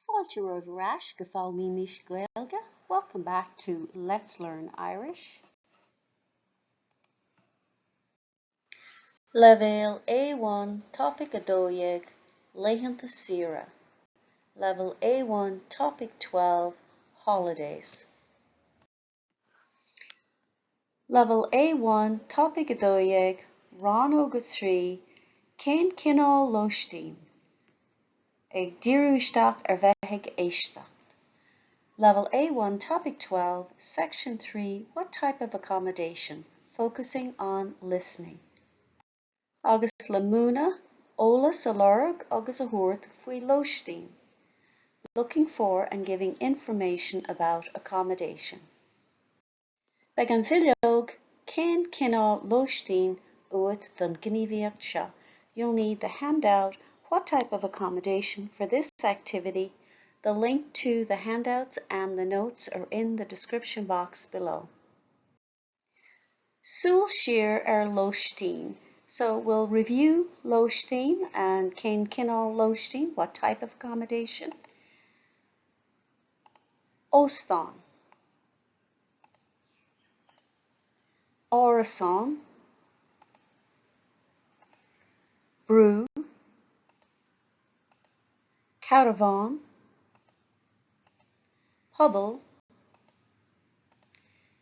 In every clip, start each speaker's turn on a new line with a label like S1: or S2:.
S1: Fáilte romhaibh ar ais go Foghlaimímis Gaeilge, Welcome back to Let's Learn Irish. Leibhéal A1 Topaic 12 Laethanta Saoire Level A1 Topic 12 Holidays. Level A1 Topaic 12 Rannóg 3 Cén cineál lóistín? Ag díriú isteach ar bheith ag éisteacht. Level A1 Topic 12 Section 3 What type of accommodation? Focusing on listening. Agus le múineadh, eolas a lorg agus a thabhairt faoi lóistín. Looking for and giving information about accommodation. Beidh an bhileog Cén cineál lóistín uait don ghníomhaíocht seo. You'll need the handout What type of accommodation for this activity. The link to the handouts and the notes are in the description box below. Súil siar ar lóistín. So we'll review lóistín and cén cineál lóistín, what type of accommodation. Óstán. Árasán. Brú. Carbhán. Puball.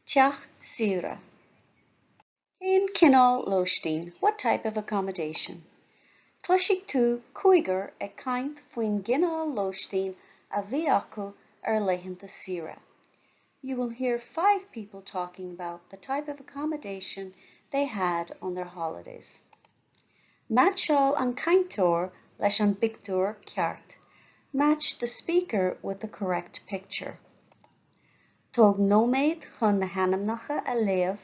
S1: Teach saoire. Cén cineál lóistín? What type of accommodation? Cloisfidh tú cúigear ag caint faoin gcineál lóistín a bhí acu ar laethanta saoire. You will hear five people talking about the type of accommodation they had on their holidays. Meaitseáil an cainteoir leis an bpictiúr ceart. Match the speaker with the correct picture. Tóg nóiméad chun na hainmneacha a léamh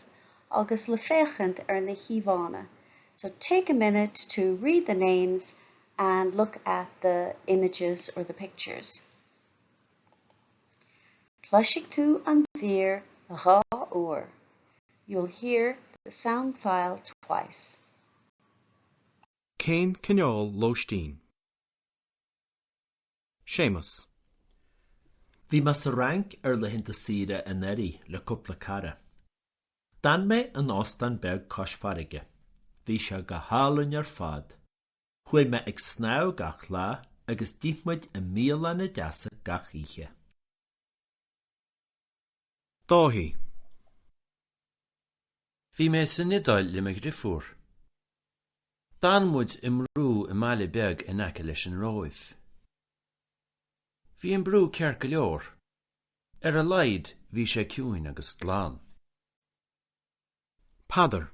S1: agus le féachaint ar na híomhánna. So take a minute to read the names and look at the images or the pictures. Cloisfidh tú an mhír dhá uair. You'll hear the sound file twice.
S2: Cén cineál lóistín? Séamus.
S3: Bhí mé sa Fhrainc ar laethanta saoire anuraidh le cúpla cara. D'fhan mé in óstán beag cois farraige. Bhí sé go hálainn ar fad. Chuaigh mé ag snámh gach lá agus d'ith muid i mbialanna deasa gach oíche.
S2: Dáithí.
S4: Bhí mé san Iodáil le mo dhrifiúr. D'fhan muid i mbrú i mbaile beag in aice leis an Róimh. Bhí an brú ceart go leor. Ar a laghad bhí sé ciúin agus glan.
S2: Peadar.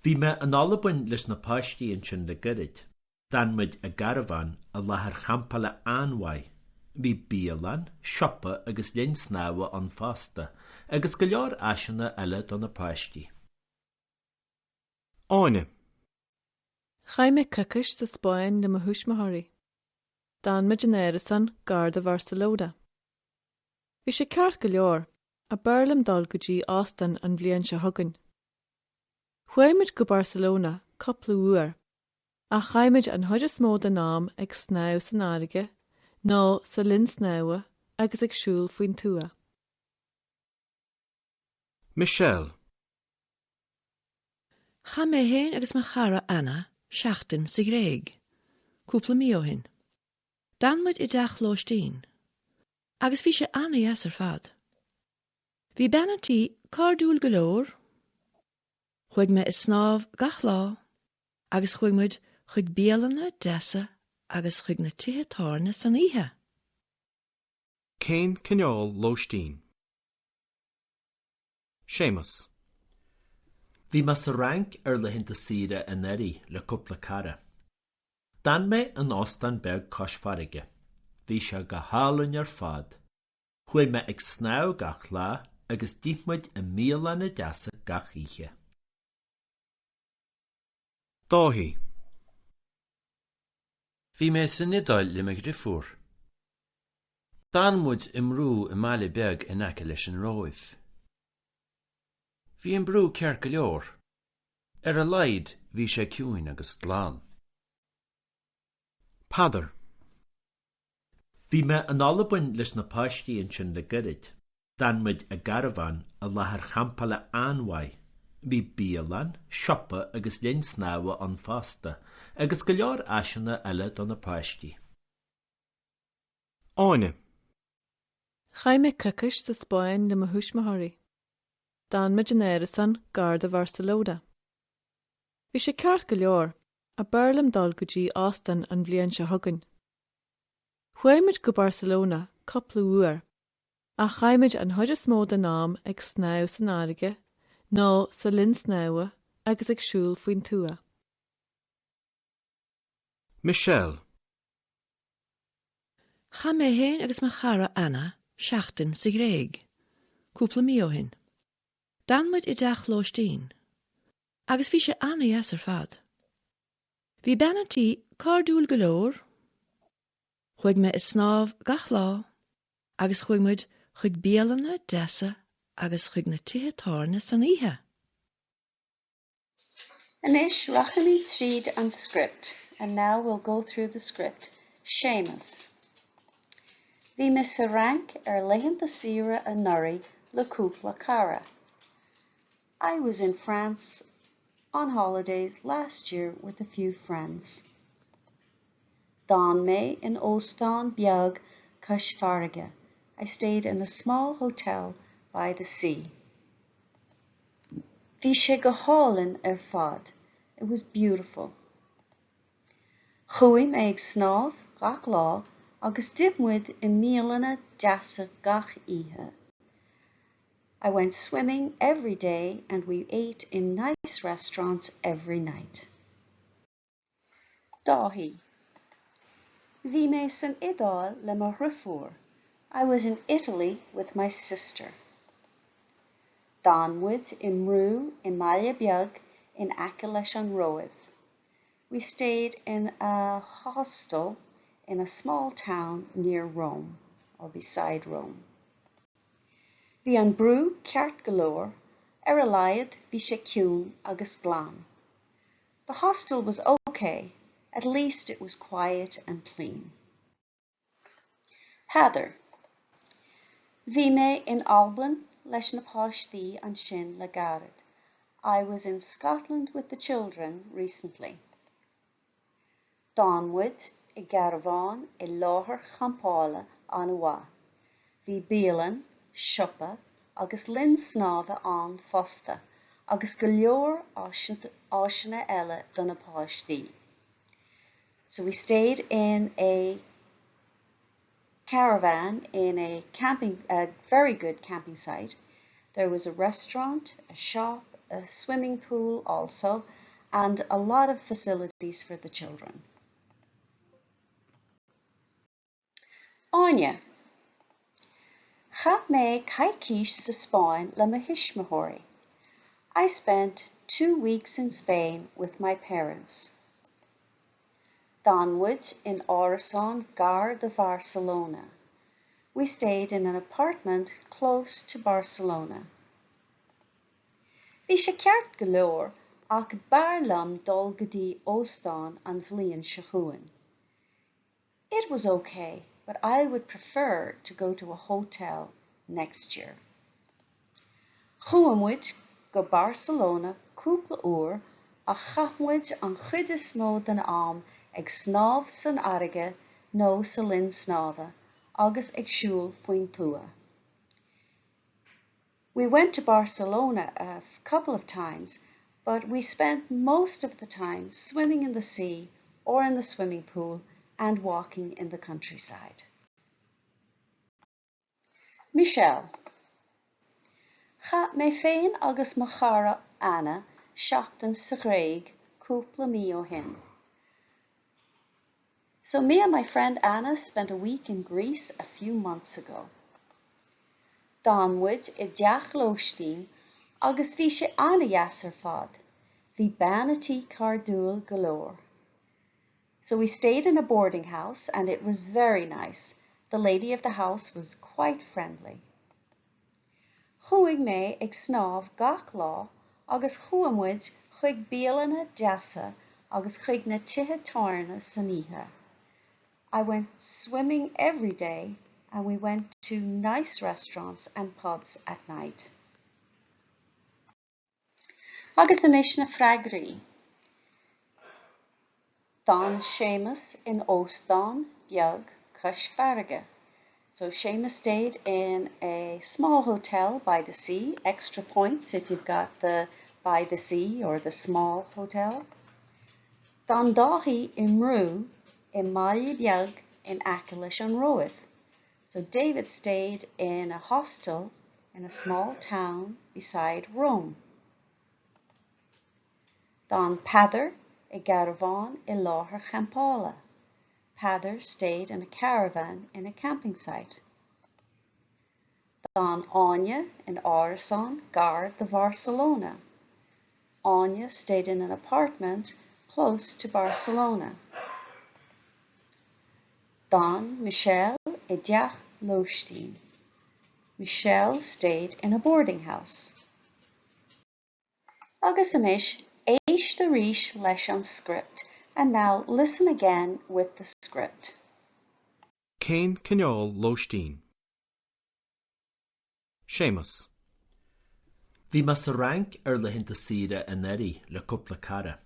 S3: Bhí mé in Albain leis na páistí ansin le gairid. D'fhan muid i gcarbhán i láthair champála an-mhaith. Bhí bialann, siopa agus linn snámha ann fosta, agus go leor áiseanna eile do na páistí.
S2: Áine.
S5: Chaith mé coicís sa Spáinn le mo thuismitheoirí. D'fhan muid in árasán gar do Bharcelona. Bhí sé ceart go leor, ach b'fhearr liom dul go dtí óstán an bhliain seo chugainn. Chuaigh muid go Barcelona cúpla uair ach chaith muid an chuid is mó den am ag snámh san fharraige nó sa linn snámha agus ag siúl faoin tuath.
S2: Michelle.
S6: Chaith mé féin agus mo chara Anna seachtain sa Ghréig cúpla mí ó shin. D'fhan muid i dteach lóistín agus bhí sé an-dheas ar fad. Bhí bean an tí cairdiúil go leor. Chuaigh mé ag snámh gach lá agus chuaigh muid chuig bialanna deasa agus chuig na tithe tábhairne san oíche.
S2: Cén cineál lóistín? Séamus.
S3: Bhí mé sa Fhrainc ar laethanta saoire anuraidh le cúpla cara. D'fhan mé in óstán beag cois farraige. Bhí sé go hálainn ar fad. Chuaigh mé ag snámh gach lá agus d'ith muid i mbialanna deasa gach oíche.
S2: Dáithí.
S4: Bhí mé san Iodáil le mo dhrifiúr. D'fhan muid i mbrú i mbaile beag in aice leis an Róimh. Bhí an brú ceart go leor. Ar a laghad bhí sé ciúin agus glan.
S2: Peadar.
S3: Bhí mé in Albain leis na páistí ansin le gairid. D'fhan muid i gcarbhán i láthair champála an-mhaith. Bhí bialann, siopa agus linn snámha ann fosta, agus go leor áiseanna eile do na páistí.
S2: Áine.
S5: Chaith mé coicís sa Spáinn le mo thuismitheoirí. D'fhan muid in árasán gar do Bharcelona. Bhí sé ceart go leor, ach b'fhearr liom dul go dtí óstán an bhliain seo chugainn. Chuaigh muid go Barcelona cúpla uair, ach chaith muid an chuid is mó den am ag snámh san fharraige nó sa linn snámha agus ag siúl faoin tuath.
S2: Michelle.
S6: Chaith mé féin agus mo chara Anna seachtain sa Ghréig cúpla mí ó shin. D'fhan muid i dteach lóistín agus bhí sé an-dheas ar fad. Bhí bean an tí cairdiúil go leor. Chuaigh mé ag snámh gach lá agus chuaigh muid chuig bialanna deasa agus chuig na tithe tábhairne san oíche.
S1: Anois rachaimid tríd an script And now we'll go through the script. Séamus. Bhí mé sa Fhrainc ar laethanta saoire anuraidh le cúpla cara. I was in France on holidays last year with a few friends. D'fhan mé in óstán beag cois farraige. I stayed in a small hotel by the sea. Bhí sé go hálainn ar fad. It was beautiful. Chuaigh mé ag snámh gach lá agus d'ith muid i mbialanna deasa gach oíche. I went swimming every day and we ate in nice restaurants every night. Dáithí. Bhí mé san Iodáil le mo dheirfiúr. I was in Italy with my sister. D'fhan muid i mbrú i mbaile beag in aice leis an Róimh. We stayed in a hostel in a small town near Rome, or beside Rome. Bhí an brú ceart go leor, ar a laghad bhí sé ciúin agus glan. The hostel was okay, at least it was quiet and clean. Peadar. Bhí mé in Albain leis na páistí ansin le gairid. I was in Scotland with the children recently. D'fhan muid i gcarbhán i láthair champála an-mhaith. Bhí bialann, siopa agus linn snámha ann fosta agus go leor áiseanna eile do na páistí. So we stayed in a caravan in a camping a very good camping site. There was a restaurant, a shop, a swimming pool also, and a lot of facilities for the children. Áine. Chaith mé coicís sa Spáinn le mo thuismitheoirí. I spent two weeks in Spain with my parents. D'fhan muid in árasán gar do Bharcelona. We stayed in an apartment close to Barcelona. Bhí sé ceart go leor ach b'fhearr liom dul go dtí óstán an bhliain seo chugainn. It was okay, but I would prefer to go to a hotel next year. Chuaigh muid go Barcelona cúpla uair ach chaith muid an chuid is mó den am ag snámh san fharraige nó sa linn snámha agus ag siúl faoin tuath. We went to Barcelona a couple of times, but we spent most of the time swimming in the sea or in the swimming pool and walking in the countryside. Michelle. Chaith mé féin agus mo chara Anna seachtain sa Ghréig cúpla mí ó shin. So me and my friend Anna spent a week in Greece a few months ago. D'fhan muid i dteach lóistín agus bhí sé an-deas ar fad. Bhí bean an tí cairdiúil go leor. So we stayed in a boarding house and it was very nice. The lady of the house was quite friendly. Chuaigh mé ag snámh gach lá agus chuaigh muid chuig bialanna deasa agus chuig na tithe tábhairne san oíche. I went swimming every day and we went to nice restaurants and pubs at night. Agus anois na freagraí. D'fhan Séamus in óstán beag cois farraige. So Séamus stayed in a small hotel by the sea, extra points if you've got the by the sea or the small hotel. D'fhan Dáithí i mbrú i mbaile beag in aice leis an Róimh. So David stayed in a hostel in a small town beside Rome. D'fhan Peadar i gcarbhán i láthair champála. Peadar stayed in a caravan in a camping site. D'fhan Áine in árasán gar do Bharcelona. Áine stayed in an apartment close to Barcelona. D'fhan Michelle i dteach lóistín. Michelle stayed in a boarding house. Agus anois, éist arís leis an script And now listen again with the script.
S2: Cén cineál lóistín? Séamus.
S3: Bhí mé sa Fhrainc ar laethanta saoire anuraidh le cúpla cara.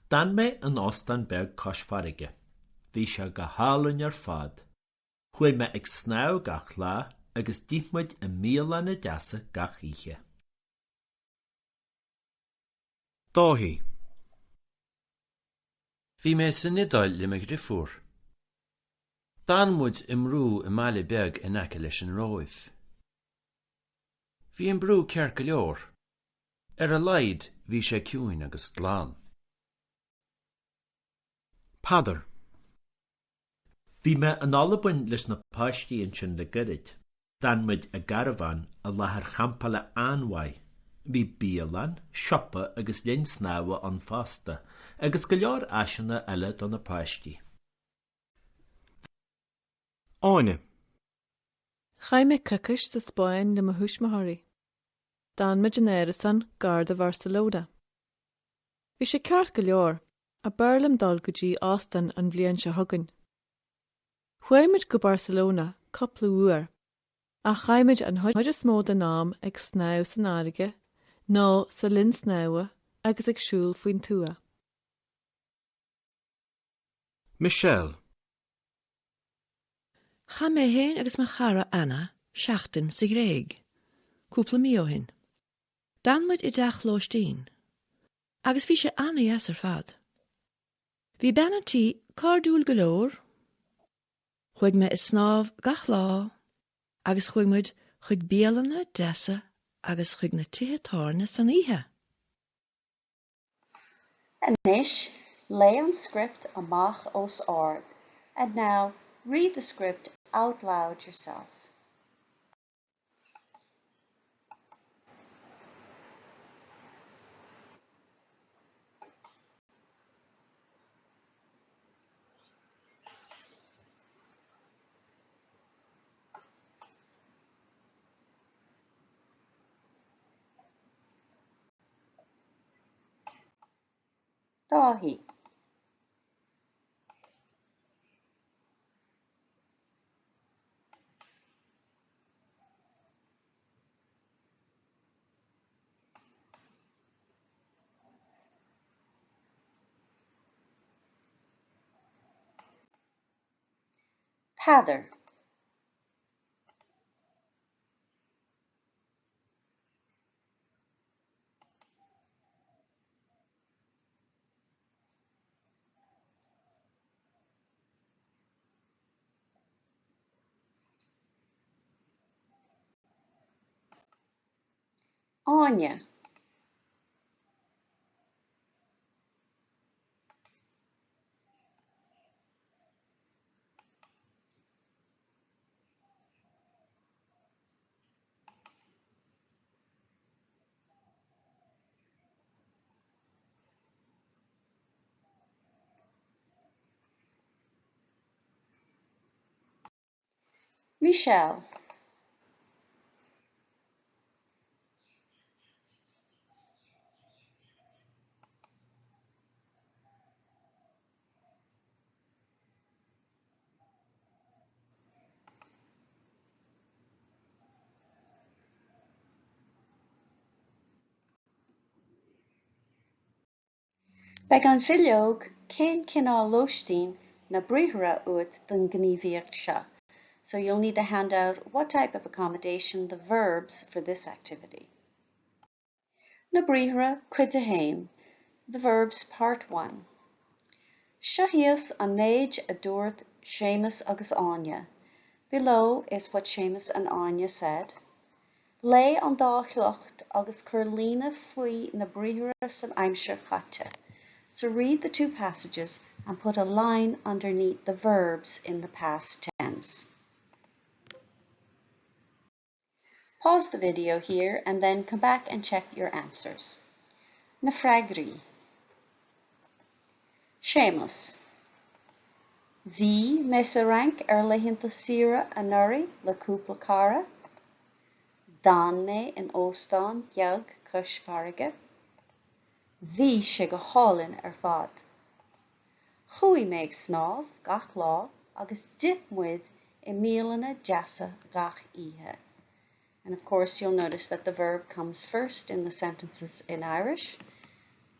S3: D'fhan mé in óstán beag cois farraige. Bhí sé go hálainn ar fad. Chuaigh mé ag snámh gach lá agus d'ith muid i mbialanna deasa gach oíche.
S2: Dáithí.
S4: Bhí mé san Iodáil le mo dhriofúr. D'fhan muid i mbrú i mbaile beag in aice leis an Róimh. Bhí an brú ceart go leor. Ar a laghad bhí sé ciúin agus glan.
S2: Peadar.
S3: Bhí mé in Albain leis na páistí ansin le gairid. D'fhan muid i gcarbhán i láthair champála an-mhaith. Bhí bialann, siopa agus linn snámha ann fosta, agus go leor áiseanna eile do na páistí.
S2: Áine.
S5: Chaith mé coicís sa Spáinn le mo thuismitheoirí. D'fhan muid in árasán gar do Bharcelona. Bhí sé ceart go leor, ach b'fhearr liom dul go dtí óstán an bhliain seo chugainn. Chuaigh muid go Barcelona cúpla uair, ach chaith muid an chuid is mó den am ag snámh san fharraige nó sa linn snámha agus ag siúl faoin tuath.
S2: Michelle.
S6: Chaith mé féin agus mo chara Anna seachtain sa Ghréig, cúpla mí ó shin. D'fhan muid i dteach lóistín, agus bhí sé an-deas ar fad. Bhí bean an tí cairdiúil go leor. Chuaigh mé ag snámh gach lá agus chuaigh muid chuig bialanna deasa agus chuig na tithe tábhairne san oíche.
S1: Anois, léigh an script amach os ard And now, read the script out loud yourself. Dáithí. Peadar. Áine. Michelle. Beidh an bhileog Cén cineál lóistín na briathra uait don ghníomhaíocht seo. So you'll need the handout What type of accommodation the verbs for this activity. Na briathra, Cuid 1, The verbs Part 1. Seo thíos an méid a dúirt Séamus agus Áine. Below is what Séamus and Áine said. Léigh an dá shliocht agus cuir líne faoi na briathra san aimsir chaite. So read the two passages and put a line underneath the verbs in the past tense. Pause the video here and then come back and check your answers. Na freagraí. Séamus. Bhí mé sa Fhrainc ar laethanta saoire anuraidh le cúpla cara. D'fhan mé in óstán beag cois farraige. Bhí sé go hálainn ar fad. Chuaigh mé ag snámh gach lá agus d'ith muid i mbialanna deasa gach oíche. And of course you'll notice that the verb comes first in the sentences in Irish.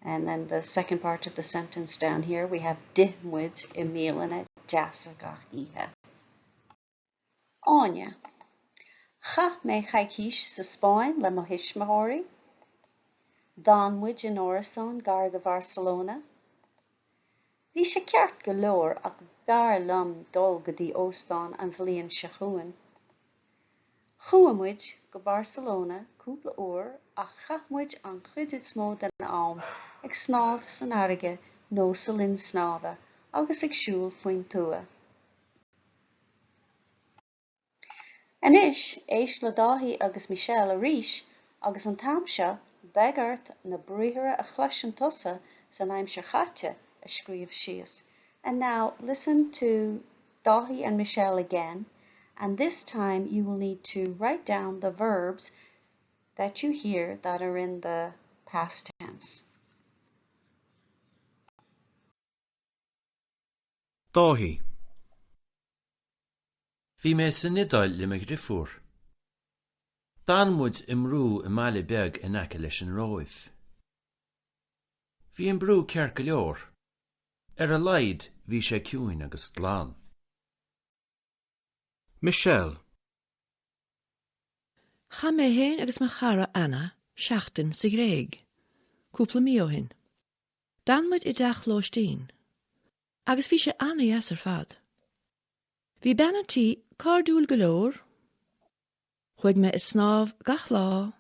S1: And then the second part of the sentence down here we have d'ith muid i mbialanna deasa gach oíche. Áine. Chaith mé coicís sa Spáinn le mo thuismitheoirí. D'fhan muid in árasán gar do Bharcelona. Bhí sé ceart go leor ach b'fhearr liom dul go dtí óstán an bhliain seo chugainn. Chuaigh muid go Barcelona cúpla uair ach chaith muid an chuid is mó den am ag snámh san fharraige nó sa linn snámha agus ag siúl faoin tuath. Anois, éist le Dáithí agus Michelle arís agus an t-am seo beidh ort na briathra a chloiseann tusa san aimsir chaite a scríobh síos. And now listen to Dáithí and Michelle again and this time you will need to write down the verbs that you hear that are in the past tense.
S2: Dáithí.
S4: Bhí mé san Iodáil le mo dhriofúr. D'fhan muid i mbrú i mbaile beag in aice leis an Róimh. Bhí an brú ceart go leor. Ar a laghad bhí sé ciúin agus glan.
S2: Michelle.
S6: Chaith mé féin agus mo chara Anna seachtain sa Ghréig, cúpla mí ó shin. D'fhan muid i dteach lóistín. Agus bhí sé an-dheas ar fad. Bhí bean an tí cairdiúil go leor. Chuaigh mé ag snámh gach lá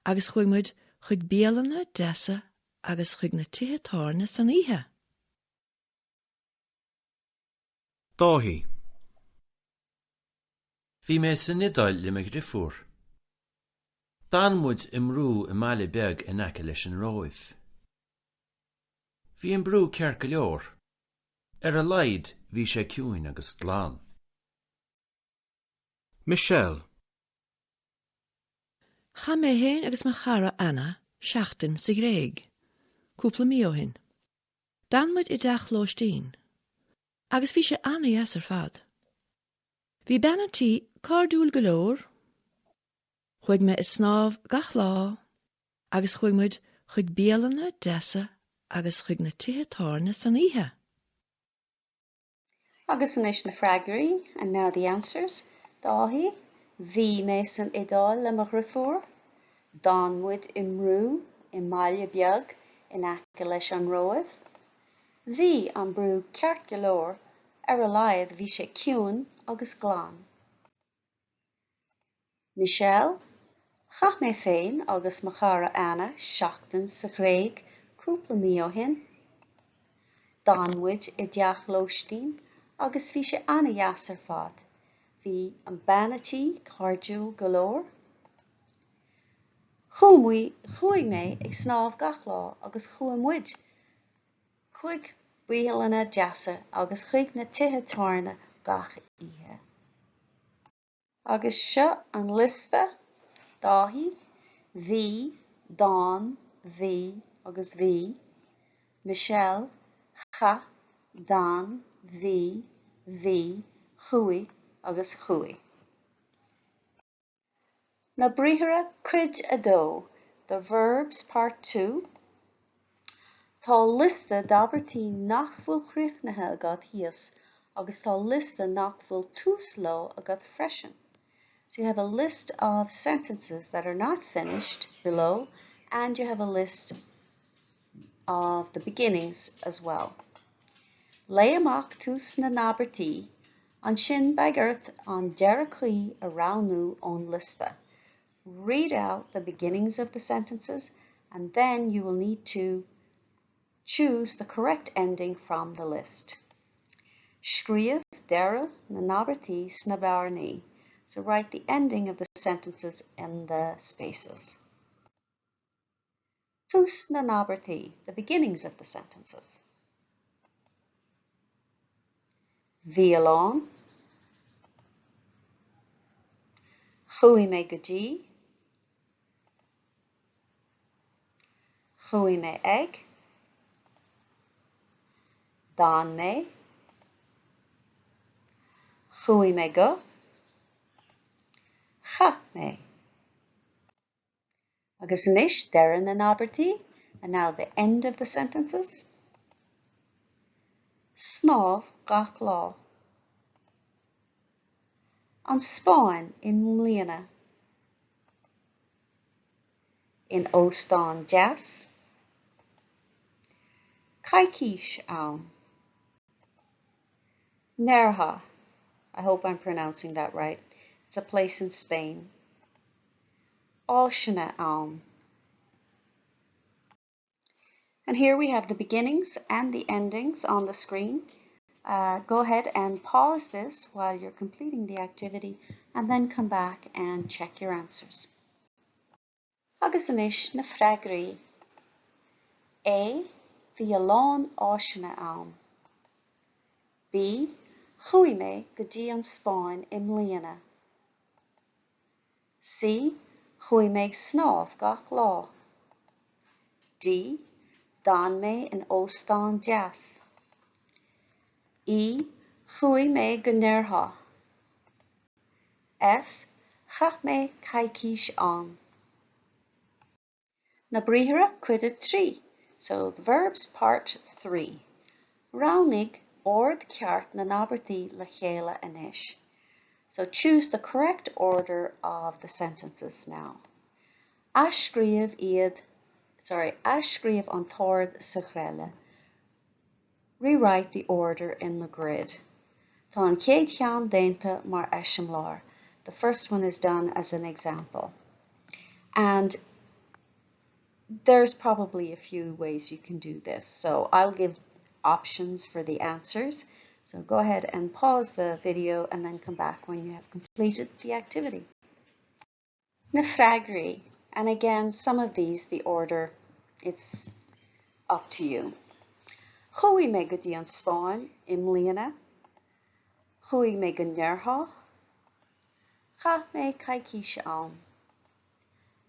S6: agus chuaigh muid chuig bialanna deasa agus chuig na tithe tábhairne san oíche.
S2: Dáithí.
S4: Bhí mé san Iodáil le mo dhriofúr. D'fhan muid i mbrú i mbaile beag in aice leis an Róimh. Bhí an brú ceart go leor. Ar a laghad bhí sé ciúin agus glan.
S2: Michelle.
S6: Chaith mé féin agus mo chara Anna seachtain sa Ghréig, cúpla mí ó shin. D'fhan muid i dteach lóistín. Agus bhí sé an-dheas ar fad. Bhí bean an tí cairdiúil go leor. Chuaigh mé ag snámh gach lá agus chuaigh muid chuig bialanna deasa agus chuig na tithe tábhairne san oíche.
S1: Agus anois na freagraí, and now the answers. Dáithí, Bhí mé san Iodáil le mo dhriofúr. D'fhan muid i mbrú i mbaile beag in aice leis an Róimh. Bhí an brú ceart go leor Ar a laghad bhí sé ciúin agus glan. Michelle, Chaith mé féin agus mo chara Anna seachtain sa Ghréig cúpla mí ó shin. D'fhan muid i dteach lóistín agus bhí sé an-dheas ar fad. Bhí an bean a' tí cairdiúil go leor. Chuaigh mé ag snámh gach lá agus chuaigh muid chuig bialanna deasa agus chuig na tithe tábhairne gach oíche. Agus seo an liosta, Dáithí, bhí, d'fhan, bhí agus bhí, Michelle, chaith, d'fhan, bhí, bhí, chuaigh agus chuaigh. Na briathra Cuid 2, The Verbs Part 2. Tá liosta d'abairtí nach bhfuil críochnaithe agat thíos agus tá liosta nach bhfuil tús leo agat freisin. So you have a list of sentences that are not finished below and you have a list of the beginnings as well. Léigh amach tús na n-abairtí, ansin beidh ort an deireadh cuí a roghnú ón liosta. Read out the beginnings of the sentences and then you will need to choose the correct ending from the list. Scríobh deireadh na n-abairtí sna bearnaí. So write the ending of the sentences in the spaces. Tús na n-abairtí, the beginnings of the sentences. Bhí a lán. Chuaigh mé go dtí. Chuaigh mé ag. D'fhan mé. Chuaigh mé go. Chaith mé. Agus anois deireadh na n-abairtí, and now the end of the sentences. Snámh gach lá. An Spáinn i mbliana. In óstán deas. Coicís ann. Nerja. I hope I'm pronouncing that right. It's a place in Spain. Áiseanna ann. And here we have the beginnings and the endings on the screen. Uh, go ahead and pause this while you're completing the activity and then come back and check your answers. Agus anois na freagraí. A. Bhí a lán áiseanna ann. B. Chuaigh mé go dtí an Spáinn i mbliana. C. Chuaigh mé ag snámh gach lá. D. D'fhan mé in óstán deas. E. Chuaigh mé go Nerja. F. Chaith mé coicís ann. Na briathra, cuid 3. So the verbs, part 3. Roghnaigh ord ceart na n-abairtí le chéile anois. So choose the correct order of the sentences now. Athscríobh iad, sorry, athscríobh an t-ord sa ghreille. Rewrite the order in the grid. Tá an chéad cheann déanta mar eiseamláir. The first one is done as an example. And there's probably a few ways you can do this. So I'll give options for the answers. So go ahead and pause the video and then come back when you have completed the activity. Na freagraí, and again some of these, the order, it's up to you. Chuaigh mé go dtí an Spáinn i mbliana. Chuaigh mé go Nerja. Chaith mé coicís ann.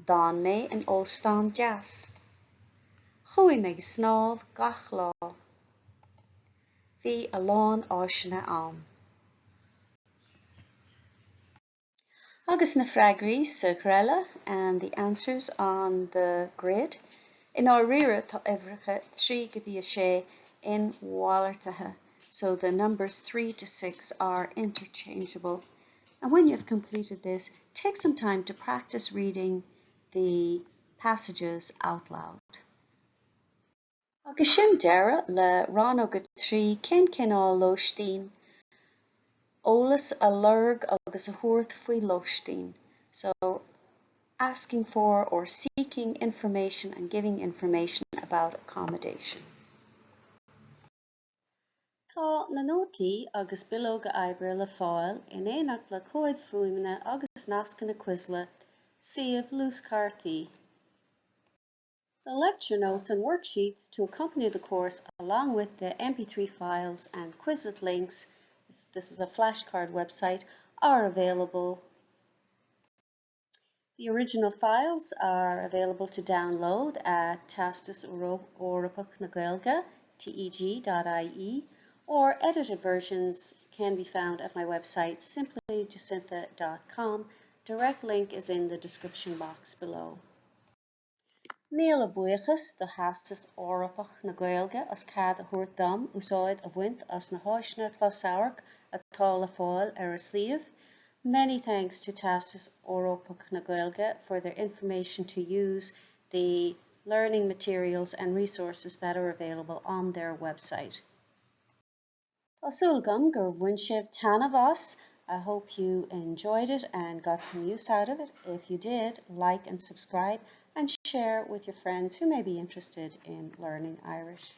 S1: D'fhan mé in óstán deas. Chuaigh mé ag snámh gach lá. Bhí a lán áiseanna ann. Agus na freagraí sa ghreille and the answers on the grid. I ndáiríre tá uimhreacha 3 go dtí 6 inmhalartaithe, so the numbers 3 to 6 are interchangeable. And when you've completed this, take some time to practice reading the passages out loud. Agus sin deireadh le Rannóg 3, Cén cineál lóistín? Eolas a lorg agus a thabhairt faoi lóistín. So, asking for or seeking information and giving information about accommodation. Tá na nótaí agus bileoga oibre le fáil in éineacht le comhaid fuaime agus nascanna Quizlet, suíomh luaschártaí. The lecture notes and worksheets to accompany the course along with the MP3 files and Quizlet links, this is a flashcard website, are available. The original files are available to download at Teastas Eorpach na Gaeilge, teg.ie, or edited versions can be found at my website simplyjacintha.com. Direct link is in the description box below. Míle buíochas do Theastas Eorpach na Gaeilge as cead a thabhairt dom úsáid a bhaint as na háiseanna closamhairc atá le fáil ar a suíomh. Many thanks to Teastas Eorpach na Gaeilge for their information to use the learning materials and resources that are available on their website. Tá súil agam gur bhain sibh taitneamh as. I hope you enjoyed it and got some use out of it. If you did, like and subscribe and share with your friends who may be interested in learning Irish.